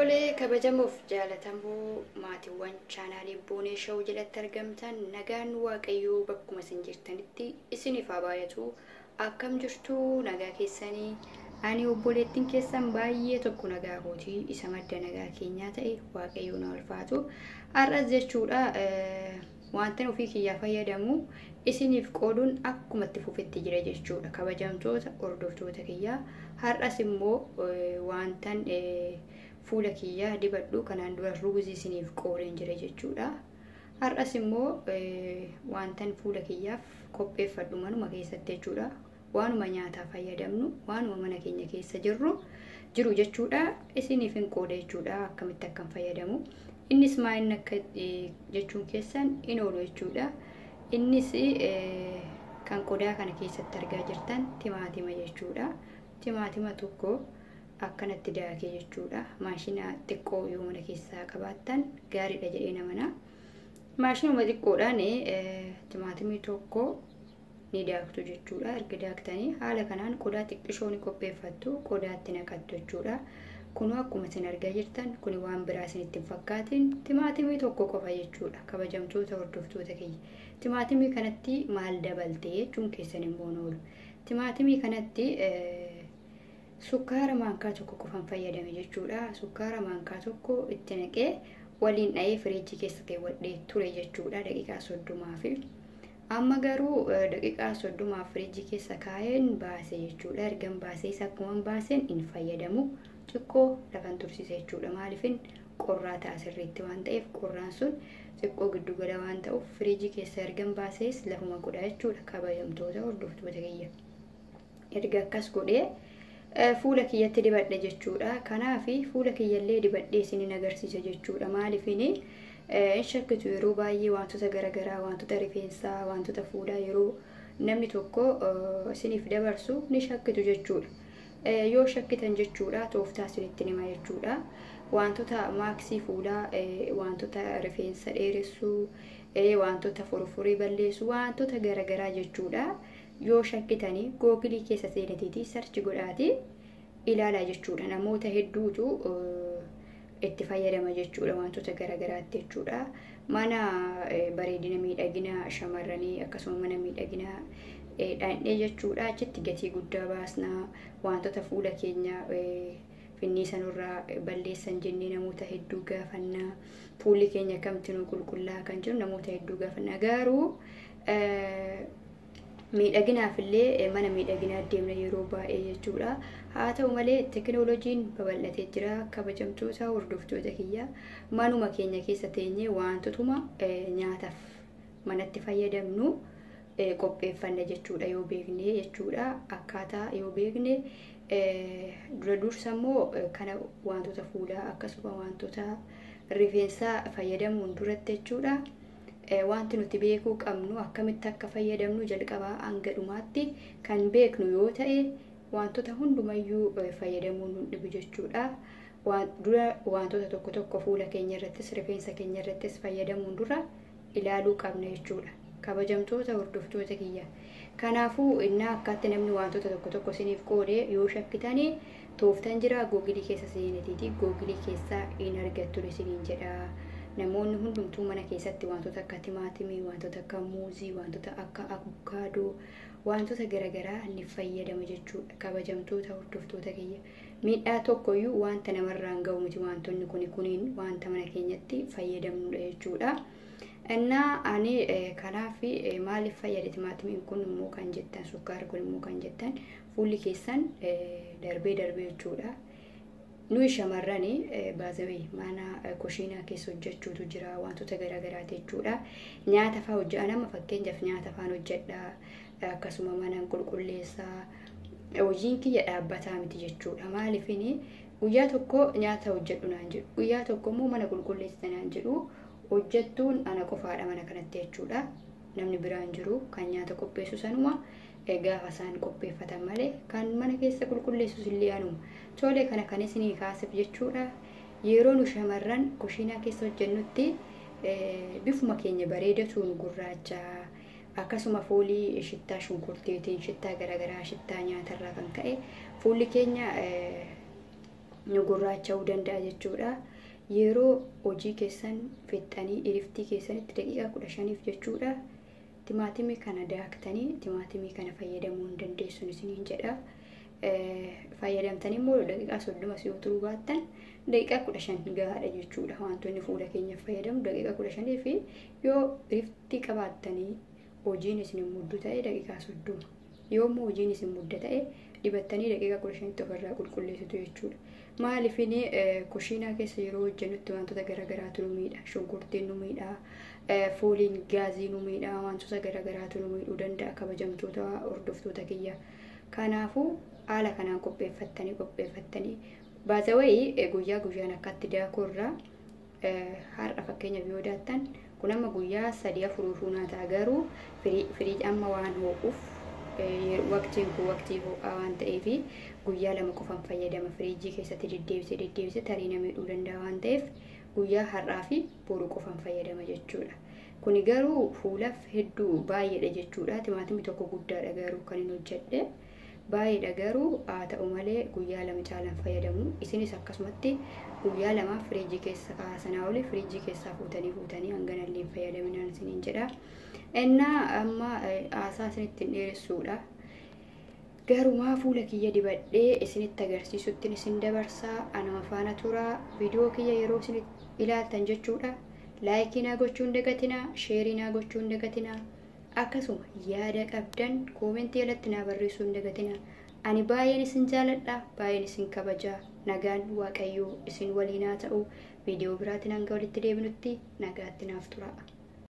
Tolee, kabajamoof jaalatamuu maatiiwwan chaanaalii Boonee Show jalatti argamtan, nagaan Waaqayyoo bakkuma isin jirtanitti isiniif haa baay'atu. Akkam jirtu? Nagaa keessanii? Ani obboleettiin keessan baay'ee tokko nagaa kootii, isa madda nagaa keenyaa ta'e Waaqayyoo na ulfaatu. Har'as jechuudha wanta ofii kiyyaa fayyadamu isiniif qooduun akkuma itti fufetti jira jechuudha. Kabajamtoota hordoftoota kiyyaa, har'as immoo wantan fuula kiyyaa dibadhu kanaan dura ruuzii isiniif qoodeen jira jechuudha. Har'as immoo wantan fuula kiyyaaf qopheeffadhu manuma keessatti jechuudha. Waanuma nyaataa fayyadamnu, waanuma mana keenya keessa jirru jiru jechuudha. Isiniif hin qooda jechuudha, akkamitti akkam fayyadamu. Innis maa inni akka jechuun keessan in oolu jechuudha. Innis kan qodaa kana keessatti argaa jirtan timaatima jechuudha. Timaatima tokko akkanatti daakee jechuudha. Maashina xiqqoo yoo mana keessaa qabaattan gaariidha jedhee namana. Maashinuma xiqqoodhaan timaatimii tokko ni daaktu jechuudha. Erga daaktanii haala kanaan qodaa xiqqishoo ni qopheeffattu, qodaatti naqattu jechuudha. Kunoo akkuma isin argaa jirtan kuni waan biraa isinitti hin fakkaatin, timaatimii tokko qofa jechuudha. Kabajamtoota hordoftoota kiyya. Timaatimii kanatti maal dabaltee jechuun keessan immoo oolu. Timaatimii kanatti sukkaara maankaa tokko qofan fayyadame jechuudha. Sukkaara maankaa tokko itti naqee waliin dha'ee firiijii keessa keewwadhee ture jechuudha daqiiqaa 30fi. Amma garuu daqiiqaa 30 firiijii keessa kaa'een baase jechuudha. Ergan baasee isa akkuma baaseen hin fayyadamu. Xiqqoo lafan tursiise jechuudha. Maaliifin qorraa ta'a sirriitti waan ta'eef, qorraan sun xiqqoo giddu gala waan ta'uuf firiijii keessa ergan baasees lafuma godha jechuudha. Kabajamtoota hordoftoota kiyya. Erga akkas godhee fuula kiyyatti dibadhe jechuudha. Kanaaf fuula kiyyallee dibadhee isinin agarsiisa jechuudha. Maaliifini hin shakkitu, yeroo baay'ee wantoota garaagaraa, wantoota rifeensaa, wantoota fuulaa yeroo namni tokko isiniif dabarsu ni shakkitu jechuudha. Yoo shakkitan jechuudha, tooftaa isinitti hima jechuudha. Wantoota maaksii fuulaa, wantoota rifeensa dheeressuu, wantoota furfurii balleessu, wantoota garaagaraa jechuudha. Yoo shakkitanii Google keessa seenatiitii search godhaatii ilaalaa jechuudha. Namoota hedduutu itti fayyadama jechuudha wantoota garaagaraatti jechuudha. Mana bareedina miidhagina shamarranii akkasuma mana miidhagina dhandhee jechuudha. Achitti gatii guddaa baasnaa, wantoota fuula keenya finniisa nurraa balleessan jennee namoota hedduu gaafannaa. Fuulli keenya akkamitti nu qulqullaa kan jiru namoota hedduu gaafannaa. Garuu miidhaginaaf illee mana miidhaginaa deemna yeroo baay'ee jechuudha. Haa ta'u malee teekinooloojiin babal'atee jira. Kabajamtoota hordoftoota kiyya, manuma keenya keessa teenyee wantotuma nyaataaf manatti fayyadamnu qopheeffanna jechuudha yoo beekne jechuudha. Akkaataa yoo beekne, dura dursa immoo kana wantoota fuulaa akkasuma wantoota rifeensaa fayyadamuun duratti jechuudha. Wanti nuti beekuu qabnu akkamitti akka fayyadamnu jalqabaa hanga dhumaatti kan beeknu yoo ta'e, wantoota hundumayyuu fayyadamuun nu dhibu jechuudha. Dura wantoota tokko tokko fuula keenya irrattis rifeensa keenya irrattis fayyadamuun dura ilaaluu qabna jechuudha. Kabajamtoota hordoftoota kiyya. Kanaafuu innaa akkaatti namni wantoota tokko tokko isiniif qoodee yoo shakkitanii, tooftan jira, Google keessa seenatiiti Google keessaa hin argattu isiniin jedha. Namoonni hundumtuu mana keessatti wantoota akka timaatimii, wantoota akka muuzii, wantoota akka abukaadoo, wantoota garaagaraa ni fayyadama jechuudha. Kabajamtoota hordoftoota kiyya. Miidhaa tokkoyyuu wanta namarraan ga'u miti, wantoonni kuniin wanta mana keenyatti fayyadamnudha jechuudha. Innaa ani kanaaf maaliif fayyada timaatimiin kun immoo kan jettan, sukkaarri kun immoo kan jettan, fuulli keessan darbee darbee jechuudha. Nuyi shamarranii baazawee mana kushiinaa keessa hojjechuutu jira, wantoota garaagaraati jechuudha. Nyaata fa'aa hojjedha, nama fakkeenyaaf nyaata fa'aan hojjedha, akkasuma mana qulqulleessaa, hojiin kiyya dhaabbataa miti jechuudha. Maaliifini guyyaa tokko nyaata hojjedhu naan jedhu, guyyaa tokko immoo mana qulqulleessita naan jedhu. Hojjettuun ana qofaadha mana kanatti jechuudha. Namni biraan jiru, kan nyaata qopheessu sanuma gaafa isaan qopheeffatan malee kan mana keessa qulqulleessus illee anuma. Tole, kana kan isinii kaasif jechuudha. Yeroo nu shamarran kushiinaa keessa hojjennutti bifuma keenya bareedatuun gurraacha, akkasuma foolii shittaa shunkurtiitiin, shittaa garaagaraa, shittaa nyaatarraa kan ka'e fuulli keenya Nu gurraacha'uu danda'a jechuudha. Yeroo hojii keessan fixxanii iriftii keessanitti daqiiqaa 15f jechuudha. Timaatimii kana daaktanii timaatimii kana fayyadamuu hin dandeessu isiniin jedha. Fayyadamtanii immoo daqiiqaa 30 yoo turuu baattan daqiiqaa 15 gahaadha jechuudha. Wantoonni fuula keenyaaf fayyadamu daqiiqaa 15 fi yoo iriftii qabaattanii hojiin isin muddu ta'e daqiiqaa 30. Yoo immoo hojiin isin mudda ta'e dibattanii daqiiqaa 15tti ofirraa qulqulleessitu jechuudha. Maaliifini kushiinaa keessa yeroo hojjennutti wantoota garaagaraatu nu miidha. Shunkurtiin nu miidha, fooliin gaazii nu miidha, wantoota garaagaraatu nu miidhuu danda'a kabajamtoota hordoftoota kiyya. Kanaafuu haala kanaan qopheeffattanii qopheeffattanii baazawayii guyyaa guyyaan akkatti daakurraa har'a fakkeenyaaf yoo daattan kun amma guyyaa 3 4 fuunaa ta'a, garuu firii amma waan hoo'uuf, waqtiin kun waqtii ho'aa waan ta'eef guyyaa 2 qofan fayyadama. Firiijii keessatti deddeebisee deddeebisee tarii na miidhuu danda'a waan ta'eef guyyaa har'aa fi boru qofan fayyadama jechuudha. Kuni garuu fuulaaf hedduu baay'eedha jechuudha. Timaatimii tokko guddaadha garuu kan hin hojjedhe. Baay'eedha garuu haa ta'u malee guyyaa 2 caalaan fayyadamu. Isinis akkasumatti guyyaa 2 firiijii keessa kaasanaa oli firiijii keessaa fuutanii fuutanii hanganallee hin fayyadaminaan isiniin jedha. Innaa amma haasaa isinitti hin dheeressuudha. Garumaa fuula kiyya dibadhee isinitti agarsiisuttiin isin dabarsaa, anuma faana turaa. Viidiyoo kiyya yeroo isin ilaaltan jechuudha. Laayikii naa gochuu hin dagatinaa, sheerii naa gochuu hin dagatinaa. Akkasuma yaada qabdan koomentii jalatti naa barreessuu hin dagatinaa. Ani baay'een isin jaaladha, baay'een isin kabajaa. Nagaan Waaqayyoo isin waliin haa ta'u. Viidiyoo biraatiin hanga walitti deebinutti nagaatti naaf turaa.